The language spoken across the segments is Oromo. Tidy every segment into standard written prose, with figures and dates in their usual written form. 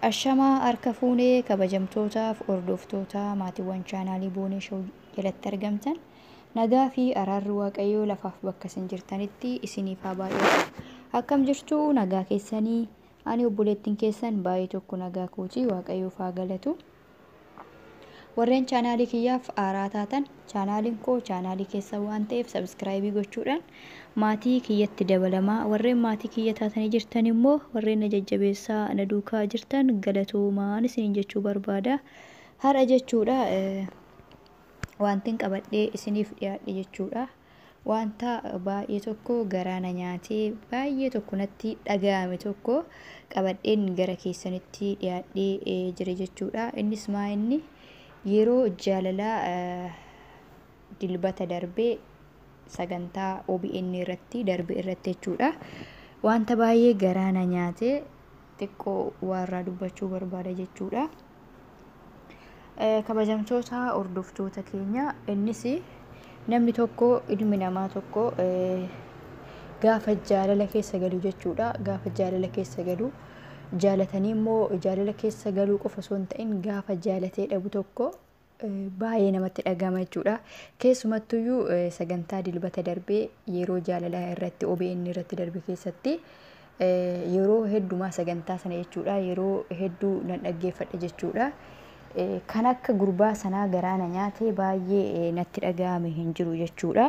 Ashamaa harka fuunee kabajamtootaaf hordoftoota maatiiwwan chaanaalii Boonee Show jalatti argamtan nagaa fi araarri Waaqayyoo lafaaf bakka isin jirtanitti isiniif haa baay'atu. Akkam jirtu nagaa keessanii? Ani obboleettiin keessan baay'ee tokko nagaa kooti, Waaqayyoof haa galatu. Warreen chaanaalii kiyyaaf haaraa taatan, chaanaaliin koo chaanaalii keessan waan ta'eef subscribe gochuudhaan maatii kiyyatti dabalamaa. Warreen maatii kiyya taatanii jirtan immoo warreen na jajjabeessaa na duukaa jirtan galatoomaan isiniin jechuu barbaada. Har'a jechuudha wantin qabadhee isiniif dhiyaadhe jechuudha. Wanta baay'ee tokko garaa na nyaatee baay'ee tokko natti dhaga'ame tokko qabadheen gara keessanitti dhiyaadhee jira jechuudha. Innis maa inni yeroo jaalalaa Dilbata darbee sagantaa OBN irratti darbe irratti jechuudha. Wanta baay'ee garaa na nyaatee xiqqoo waarraa dubbachuu barbaada jechuudha. Kabajamtoota hordoftoota keenya, innis namni tokko, ilmi namaa tokko gaafa jaalala keessa galu jechuudha. Gaafa jaalala keessa galu, jaalatanii immoo jaalala keessa galuu qofa osoo hin ta'in, gaafa jaalatee dhabu tokko baay'ee namatti dhagahama jechuudha. Keessumattuyyuu sagantaa Dilbata darbee yeroo jaalalaa irratti OBN irratti darbe keessatti yeroo heddumaa sagantaa sana jechuudha, yeroo hedduu nan dhaggeeffadhe jechuudha. Kan akka gurbaa sanaa garaa na nyaate baay'ee natti dhagahame hin jiru jechuudha.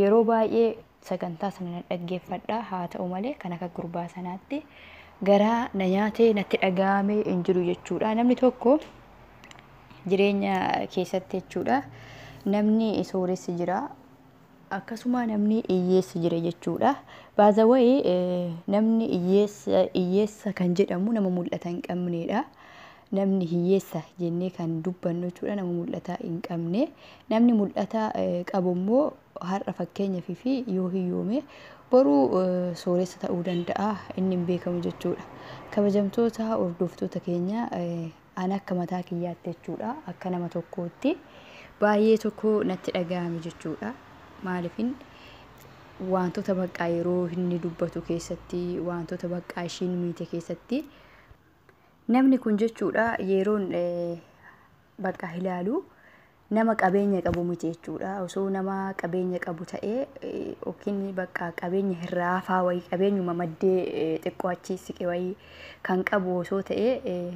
Yeroo baay'ee sagantaa sana nan dhaggeeffadha, haa ta'u malee kan akka gurbaa sanaatti garaa na nyaate natti dhagahame hin jiru jechuudha. Namni tokko jireenya keessatti jechuudha, namni sooressi jira, akkasuma namni hiyyeessi jira jechuudha. Baazawayii namni hiyyeessa kan jedhamu nama mul'ata hin qabnedha. Namni hiyyeessa jennee kan dubbannu jechuudha, nama mul'ata hin qabne. Namni mul'ata qabu immoo har'a fakkeenyaaf fi yoo hiyyoome boruu sooressa ta'uu danda'a, inni hin beekamu jechuudha. Kabajamtoota hordoftoota keenya, ani akka mataa kiyyaatti jechuudha, akka nama tokkootti baay'ee tokko natti dhagahame jechuudha. Maaliifin wantoota baqqaa yeroo inni dubbatu keessatti, wantoota baqqaa ishiin miite keessatti, namni kun jechuudha yeroon bakka ilaalu nama qabeenya qabu miti jechuudha. Osoo nama qabeenya qabu ta'ee yookiin bakka qabeenya irraa hafaa wayii, qabeenyuma maddee xiqqoo achi siqe wayii kan qabu osoo ta'ee,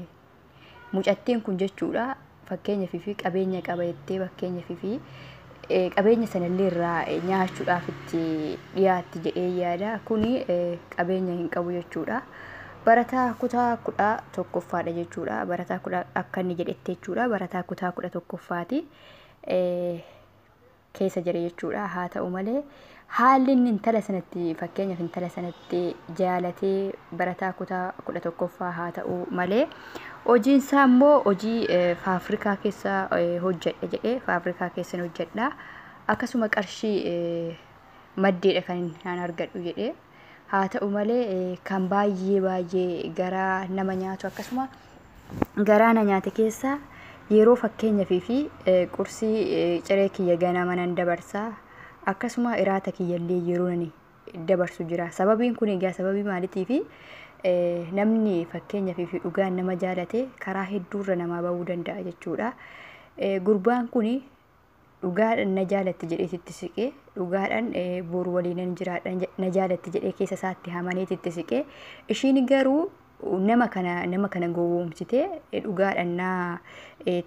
mucattiin kun jechuudha fakkeenyaaf fi qabeenya qaba jettee fakkeenyaaf fi qabeenya sanallee irraa nyaachuudhaaf itti dhiyaatti jedhee yaada. Kuni qabeenya hin qabu jechuudha. Barataa kutaa 11ffaadha jechuudha. Barataa kudha akka inni jedhetti jechuudha. Barataa kutaa 11ffaati keessa jira jechuudha. Haa ta'u malee haalli inni intala sanatti, fakkeenyaaf intala sanatti jaalatee, barataa kutaa 11ffaa haa ta'u malee hojiin isaa immoo hojii faafrikaa keessa hojjedha jedhee, faafrikaa keessa hojjedha. Akkasuma qarshii maddeedha kan an argadhu jedhee. Haa ta'u malee kan baay'ee baay'ee garaa nama nyaatu, akkasuma garaa na nyaate keessa, yeroo fakkeenyaaf fi qursii ciree kiyya ganama nan dabarsaa, akkasuma iraata kiyyallee yeroo nani dabarsu jira. Sababiin kun egaa sababii maaliitiifi namni fakkeenyaaf fi dhugaan nama jaalate karaa hedduurra namaa bahuu danda'a jechuudha. Gurbaan kun dhugaadhaan na jaalatti jedhee itti siqee, dhugaadhaan boru waliinan jiraadha, na jaalatti jedhee keessa isaatti hamaneet itti siqee, ishiin garuu nama kana gowwoomsitee, dhugaadhaan na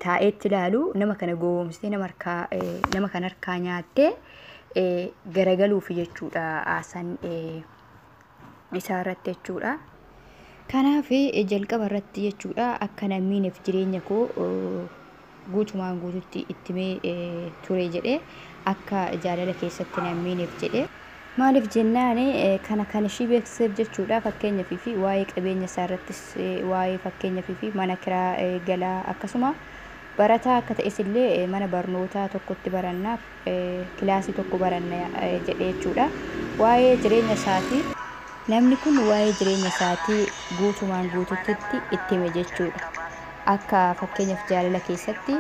taa'eetti ilaalu nama kana gowwoomsitee, nama kana harkaa nyaattee garagaluuf jechuudha haasaan isaa irratti jechuudha. Kanaaf jalqaba irratti jechuudha akka namniif jireenya koo guutumaan guututti itti himee ture jedhee, akka jaalala keessatti namniif jedhee. Maaliif jennaan kana kan ishii beeksiseef jechuudha, fakkeenyaaf fi waa'ee qabeenya isaa irrattis, waa'ee fakkeenyaaf fi mana kiraa galaa, akkasuma barataa akka ta'es illee, mana barnootaa tokkotti barannaa, kilaasii tokko baranna jedhee jechuudha. Waa'ee jireenya isaatii namni kun waa'ee jireenya isaatii guutumaan guututti itti hime jechuudha. Akka fakkeenyaaf jaalala keessatti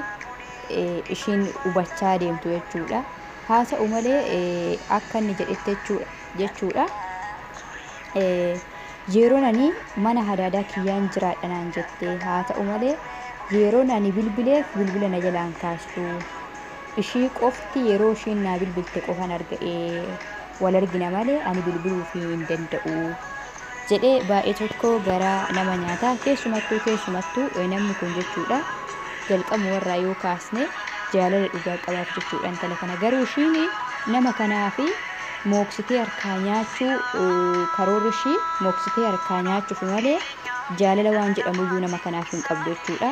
ishiin hubachaa deemtu jechuudha. Haa ta'u malee akka inni jedhetti jechuudha. Yeroon ani mana hadaadaa kiyyaan jiraadha naan jette, haa ta'u malee yeroon ani bilbileef bilbila na jalaan kaastu. Ishii qofti yeroo ishiin naa bilbilte qofan arga'ee wal argina malee ani bilbiluuf hin danda'u jedhee baay'ee tokko garaa nama nyaata. Keessumattuu namni kun jechuudha jalqabu warraa yoo kaasne jaalala dhugaa qabaaf jechuudha intala kana. Garuu ishiin nama kanaafi mooksitee harkaa nyaachuu, karoorri ishii mooksitee harkaa nyaachuuf malee jaalala waan jedhamuyyuu nama kanaaf hin qabdu jechuudha.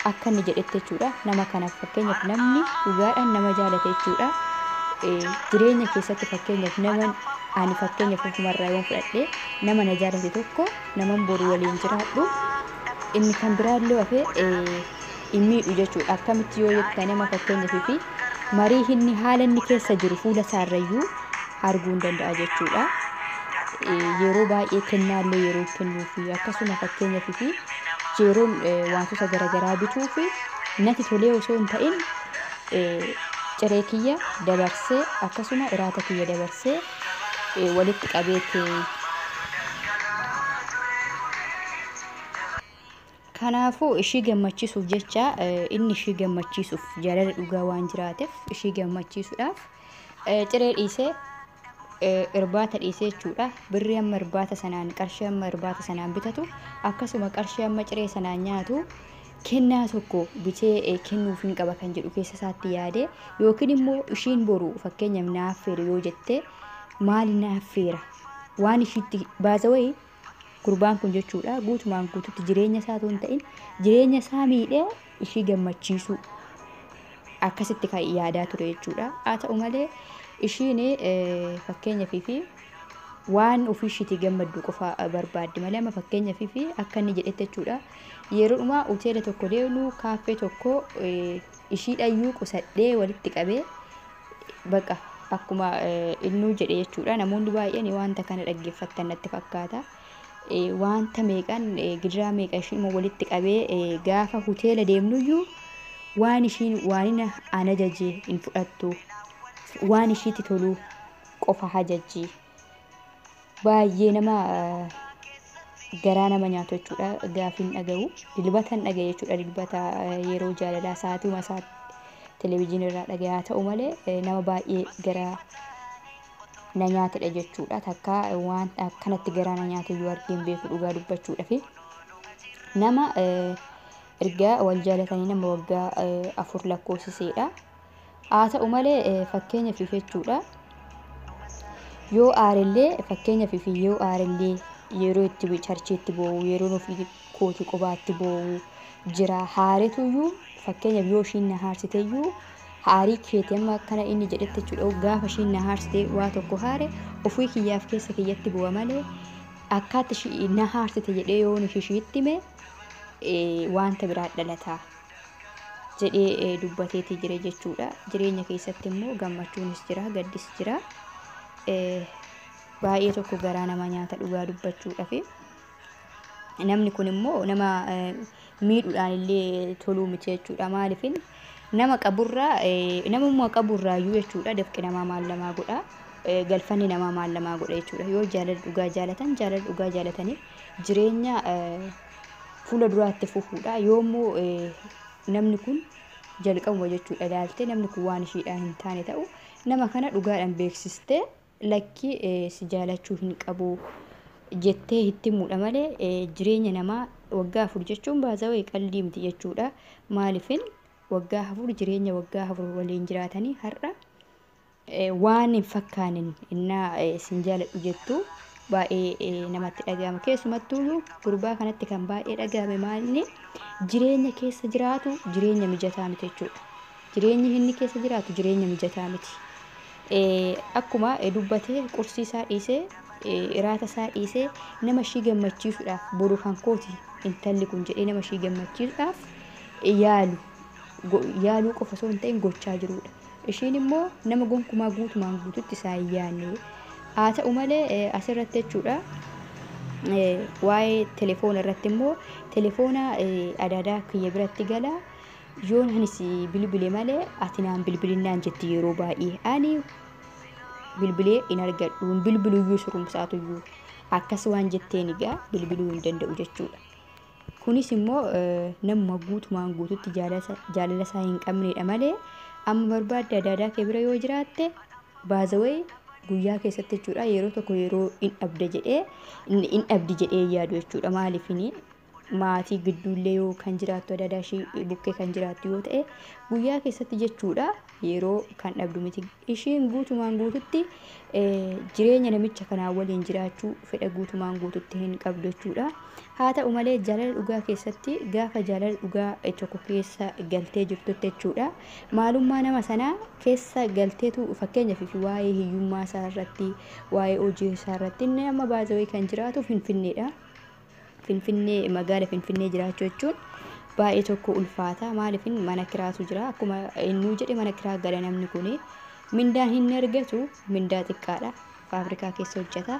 Akka inni jedhetti jechuudha, nama kanaaf fakkeenyaaf namni dhugaadhaan nama jaalate jechuudha. Jireenya keessatti fakkeenyaaf nama ani fakkeenyaaf ofumarraa yoon fudhadhe, nama na jaalate tokko naman boru waliin jiraadhu inni kan biraallee hafee hin miidhu jechuudha. Akkamitti yoo jettan, nama fakkeenyaaf fi marii inni haala inni keessa jiru fuula isaarrayyuu arguu hin danda'a jechuudha. Yeroo baay'ee kennaallee yeroo kennuu fi akkasuma fakkeenyaaf fi yeroon wantoota garaagaraa bituu fi natti tolee osoo hin ta'in ciree kiyya dabarsee akkasuma iraata kiyya dabarsee walitti qabeetti. Kanaafuu ishii gammachiisuuf jecha, inni ishii gammachiisuuf jaalala dhugaa waan jiraateef ishii gammachiisuudhaaf ciree dhiisee, irbaata dhiisee jechuudha. Birrii amma irbaata sanaan, qarshii amma irbaata sanaan bitatu, akkasuma qarshii amma ciree sanaan nyaatu kennaa tokko bitee kennuuf hin qaba kan jedhu keessa isaatti yaade, yookiin immoo ishiin boru fakkeenyaaf naaf feera yoo jette maali naaf feera waan ishiitti baasa wayii. Gurbaan kun jechuudha guutumaan guututti jireenya isaa otoo hin ta'in jireenya isaa miidhee ishii gammachiisuu akkasitti kan yaadaa ture jechuudha. Haa ta'u malee ishiin fakkeenyaaf fi waan ofii ishiitii gammaddu qofa barbaaddi malee, amma fakkeenyaaf fi akka inni jedhetti jechuudha, yeroo dhumaa hoteela tokko deemnu, kaaffee tokko ishiidhayyuu qusadhee walitti qabee baqa akkuma innuu jedhe jechuudha. Namoonni baay'een wanta kana dhaggeeffattan natti fakkaata. Wanta meeqan gidiraa meeqa ishiin walitti qabee gaafa hoteela deemnuyyuu waan ishiin waan inni an ajaje hin fudhattu, waan ishiitti tolu qofa ajajji. Baay'ee nama garaa nama nyaatu jechuudha gaafiin dhaga'u. Dilbatan dhaga'e jechuudha, dilbata yeroo jaalalaa sa'aatiuma isaa televezyiinii irraa dhaga'e. Haa ta'u malee nama baay'ee garaa na nyaatedha jechuudha. Takka waan akkanatti garaa na nyaate iyyuu argee hin beeku dhugaa dubbachuudhafi. Nama ergaa wal jaalatanii nama waggaa 4 lakkoofsiseedha. Haa ta'u malee fakkeenyaaf jechuudha, yoo aarellee fakkeenyaaf yoo aarellee yeroo itti charchiitti boo'u, yeroo ofii kooti qobaatti boo'u jira. Haaretuyyuu fakkeenyaaf yoo ishiin na haarsiteyyuu haarii keeti amma akkana inni jedhetti jechuudha, gaafa ishiin na haarsite waa tokko haare ofii kiyyaaf keessa kiyyatti bu'a malee akkaatti na haarsite jedhee yoo ishiitti hime wanta biraa dhalataa jedhee dubbateetii jira jechuudha. Jireenya keessatti immoo gammachuunis jira, gaddis jira. Baay'ee tokko garaa nama nyaata dhugaa dubbachuudhafi. Namni kun immoo nama miidhuudhaan illee toluu miti jechuudha. Maaliifin nama qaburraa, namummaa qaburraayyuu jechuudha, dafqi namaa maal namaa godha, galfanni namaa maal namaa godha jechuudha. Yoo jaalala dhugaa jaalatan, jaalala dhugaa jaalatanii jireenya fuula duraatti fufuudha. Yoommoo namni kun jalqabuma jechuudha ilaaltee namni kun waan ishiidhaan hin taane ta'u, nama kana dhugaadhaan beeksistee lakkii si jaalachuu hin qabu jettee itti himuudha malee jireenya namaa waggaa 4 jechuun baasawee qaldii miti jechuudha. Maaliifin waggaa 4, jireenya waggaa 4 waliin jiraatanii har'a waan hin fakkaanin innaa sin jaaladhu jettu baay'ee namatti dhaga'ama. Keessumattuu gurbaa kanatti kan baay'ee dhaga'ame maalni jireenya keessa jiraatu jireenya mijataa miti jechuudha. Jireenyi inni keessa jiraatu jireenya mijataa miti. Akkuma dubbatee qursii isaa dhiisee, iraata isaa dhiisee nama ishii gammachiisuudhaaf, boru kan kooti intalli kun jedhee nama ishii gammachiisuudhaaf yaalu yaaluu qofa osoo hin ta'in gochaa jirudha. Ishiin immoo nama gonkumaa guutumaan guututti isaa hin yaadne. Haa ta'u malee asirratti jechuudha, waa'ee telefoona irratti immoo telefoona adaadaa kiyya biratti gala yoon anis bilbile malee ati naan bilbilinnaan jetti. Yeroo baay'ee ani bilbilee hin argadhu, hin bilbiluyyuu surumsaatuyyuu. Akkas waan jetteen egaa bilbiluu hin danda'u jechuudha. Kunis immoo namuma guutumaan guututti jaalala isaa hin qabnedha malee amma barbaadde adaadaa kee bira yoo jiraatte baazawee guyyaa keessatti jechuudha yeroo tokko yeroo hin dhabde jedhee hin dhabdi jedhee yaadu jechuudha. Maaliifini maatii gidduullee yoo kan jiraattu adaadaa ishii bukkee kan jiraattu yoo ta'e guyyaa keessatti jechuudha yeroo kan dhabdu miti. Ishiin guutumaan guututti jireenya namicha kanaa waliin jiraachuu fedha guutumaan guututti hin qabdu jechuudha. Haa ta'u malee jaalala dhugaa keessatti gaafa jaalala dhugaa tokko keessa galtee jirtutti jechuudha. Maalummaa nama sanaa keessa galteetu fakkeenyaaf waa'ee hiyyummaa isaa irratti, waa'ee hojii isaa irratti inni amma baazawee kan jiraatu Finfinneedha. Finfinnee, magaala Finfinnee jiraachuu jechuun baay'ee tokko ulfaata. Maaliif mana kiraatu jira. Akkuma innuu jedhe mana kiraa gala namni kuni. Mindaan hin argatu, mindaa xiqqaadha. Faabirikaa keessa hojjeta.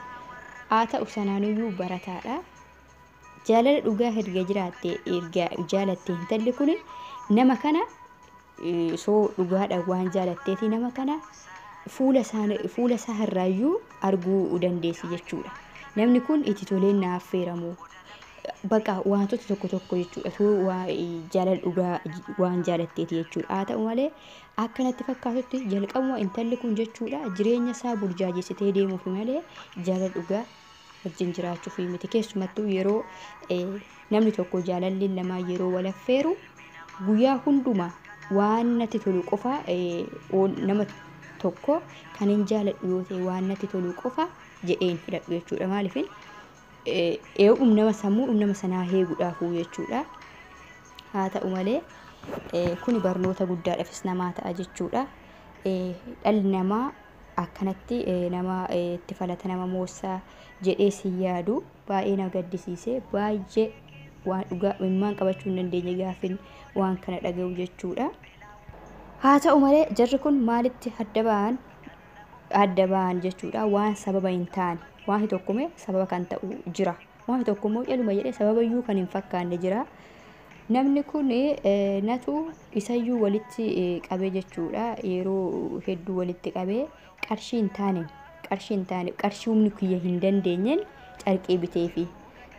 Haa ta'u sanaaniyyuu barataadha. Jaalala dhugaa erga jiraatte, erga jaalatte intalli kun nama kana soo dhugaadha waan jaalatteeti nama kana fuula isaa irraayyuu arguu dandeessi jechuudha. Namni kun itti tolee na affeeramu. Baqa wantoota tokko tokko jechuudha. Soo jaalala dhugaa waan jaalatteeti jechuudha. Haa ta'u malee akka natti fakkaatutti jalqabuma intalli kun jechuudha jireenya isaa burjaajessitee deemuuf malee jaalala dhugaa wajjin jiraachuuf miti. Keessumattuu yeroo namni tokko jaalalli lamaa yeroo wal affeeru guyyaa hundumaa waan natti tolu qofa nama tokko kan hin jaaladhu yoo ta'e waan natti tolu qofa jedhee hin filadhu jechuudha. Maaliif eegum nama sammuu nama sanaa eeguudhaafuu jechuudha. Haa ta'u malee kuni barnoota guddaadhaafis namaa ta'a jechuudha. Dhalli namaa akkanatti nama itti falata nama moossaa jedhee si yaadu baay'ee na gaddisiise. Baay'ee waan dhugaa imimmaan qabachuu hin dandeenye gaafin waan kana dhaga'u jechuudha. Haa ta'u malee jarri kun maalitti adda ba'an jechuudha. Waan sababa hin taane waan tokko sababa kan ta'u jira. Waan tokko immoo caluma jedhee sababayyuu kan hin fakkaanne jira. Namni kun natu isayyuu walitti qabee jechuudha. Yeroo hedduu walitti qabee qarshii hin taane qarshii humni kiyya hin dandeenyeen carqii biteefi.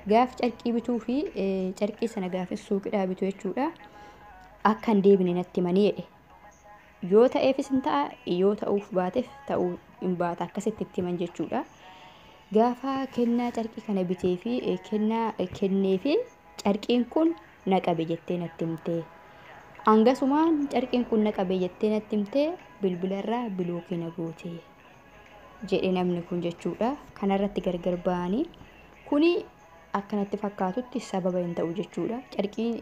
Gaaf carqii bituu fi carqii sana gaafis suuqidhaa bitu jechuudha. Akka hin deebine natti himanii jedhe. Yoo ta'eefis hin ta'a, yoo ta'uuf baateef ta'uu hin baata, akkasitti itti himan jechuudha. Gaafa kennaa carqii kana bitee fi kennaa kennee fi carqiin kun na qabe jettee natti himtee. Hangasumaan carqiin kun na qabe jettee natti himtee bilbilarraa bilookii na goote jedhe namni kun jechuudha. Kanarratti gargar ba'anii kuni akkanatti fakkaatutti sababa hin ta'u jechuudha. Carqiin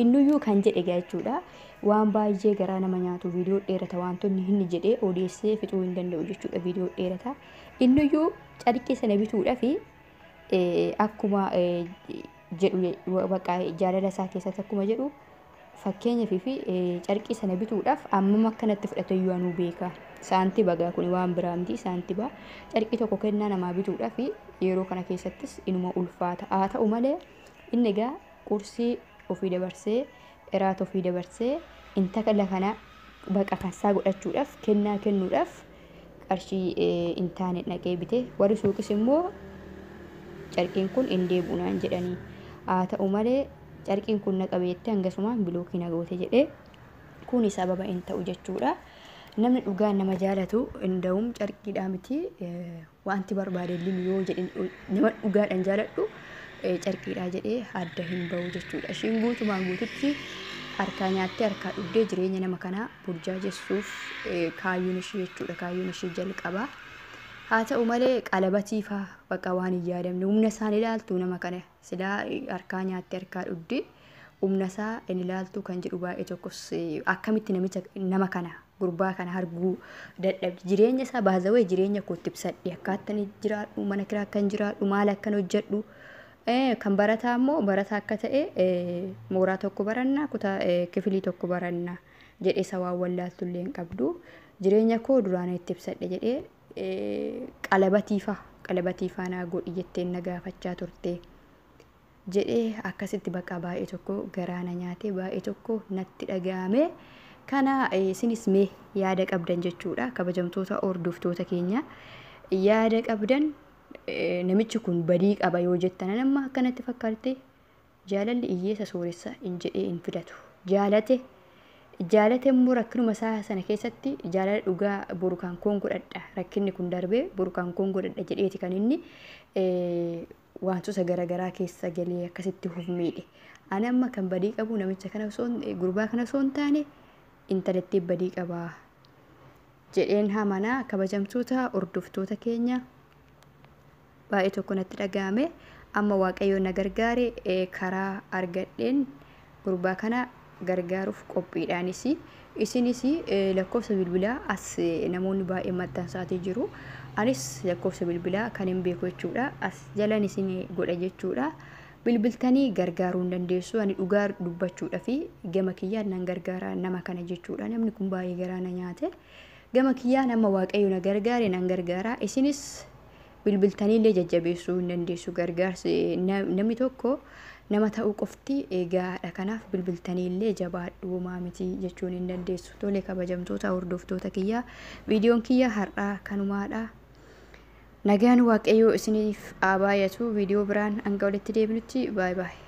innuyyuu kan jedhe jechuudha. Waan baay'ee garaa nama nyaatu viidiyoo dheerata wantoonni inni jedhee odeessee fixuu hin danda'u jechuudha. Viidiyoo dheerata. Innuyyuu carqii sana bituudhaaf akkuma jedhu baqa jaalala isaa keessatti akkuma jedhu fakkeenyaaf fi carqii sana bituudhaaf ammam akkanatti fudhate iyyuu anuu beeka. Saantiba gaa kun waan biraa miti saantiba. Carqii tokko kennaa namaa bituudhaaf yeroo kana keessattis inuma ulfaata. Haa ta'u malee inni egaa qursii ofii dabarsee iraata ofii dabarsee intala kana baqa kansaa godhachuudhaaf kennaa kennuudhaaf qarshii hin taane dhaqee bite. Warri suuqis immoo carqiin kun hin deebi'u naan jedhanii. Haa ta'u malee carqiin kun na qabe jettee hangasumaan bilookii na goote jedhee kuni sababa hin ta'u jechuudha. Namni dhugaan nama jaalatu hin carqiidhaa miti wanti barbaade illee yoo jedhin nama dhugaadhaan jaaladhu carqiidhaa jedhee adda hin bahu jechuudha. Ishiin guutumaan guututti harkaa nyaattee harkaa dhugdee jireenya nama kanaa burjaajessuuf kaayyoon ishii jechuudha. Kaayyoon ishii jalqaba. Haa ta'u malee qalabatii faa baqa waan hin yaadamne humna isaan ilaaltu nama kana silaa harkaa nyaattee harkaa dhugdee humna isaa hin ilaaltu kan jedhu baay'ee tokkos akkamitti namicha nama kana gurbaa kana arguu dadhabde jireenya isaa baazawee jireenya kootti ibsadhe akkaattan jiraadhu mana kiraa akkan jiraadhu maal akkan hojjedhu kan barataa immoo barataa akka ta'e mooraa tokko barannaa kutaa kifilii tokko barannaa jedhee isa waan wallaaltu illee hin qabdu jireenya koo duraan itti ibsadhe jedhee qalabatiifaa naa godhi jetteen na gaafachaa turte jedhee akkasitti bakka baay'ee tokko garaa na nyaate baay'ee tokko natti dhaga'ame. Kana isinis mee yaada qabdan jechuudha kabajamtoota hordoftoota keenya yaada qabdan Namichi kun badii qaba yoo jettan, amma akkanatti fakkaate, jaalalli hiyyeessa sooressa hin jedhee hin fidatu. Jaalate jaalate immoo rakkinuma isaa sana keessatti jaalala dhugaa borukaan koon godhadha, rakkinni kun darbee borukaan koon godhadha jedheeti kan inni wantoota garaagaraa keessa galee akkasitti of miidhe. Ani amma kan badii qabu namicha kana osoo, gurbaa kana osoo hin taane, intalattii badii qabaa jedheen hamanaa. Kabajamtoota hordoftoota keenya, baay'ee tokko natti dhaga'ame. Amma Waaqayyo na gargaare, karaa argadheen gurbaa kana gargaaruuf qophiidhaanis. Isinis lakkoofsa bilbilaa as namoonni baay'ee maxxansaatii jiru. Anis lakkoofsa bilbilaa kan hin beeku jechuudha. As jalan isin godha jechuudha. Bilbiltanii gargaaruu hin dandeessu. Ani dhugaa dubbachuudha fi gama kiyyaan nan gargaara nama kana jechuudha. Namni kun baay'ee garaa na nyaate. Gama kiyyaan amma Waaqayyo na gargaare nan gargaara. Isinis bilbiltaniillee jajjabeessuu hin dandeessu. Gargaarsi namni tokko nama ta'uu qofti gahaadha. Kanaaf bilbiltaniillee jabaadhu, homaa miti jechuun hin dandeessu. Tole, kabajamtoota hordoftoota kiyyaa, viidiyoon kiyya har'aa kanumaadha. Nagaan Waaqayyoo isiniif haa baay'atu. Viidiyoo biraan hanga walitti deebinutti, baay'ee baay'ee.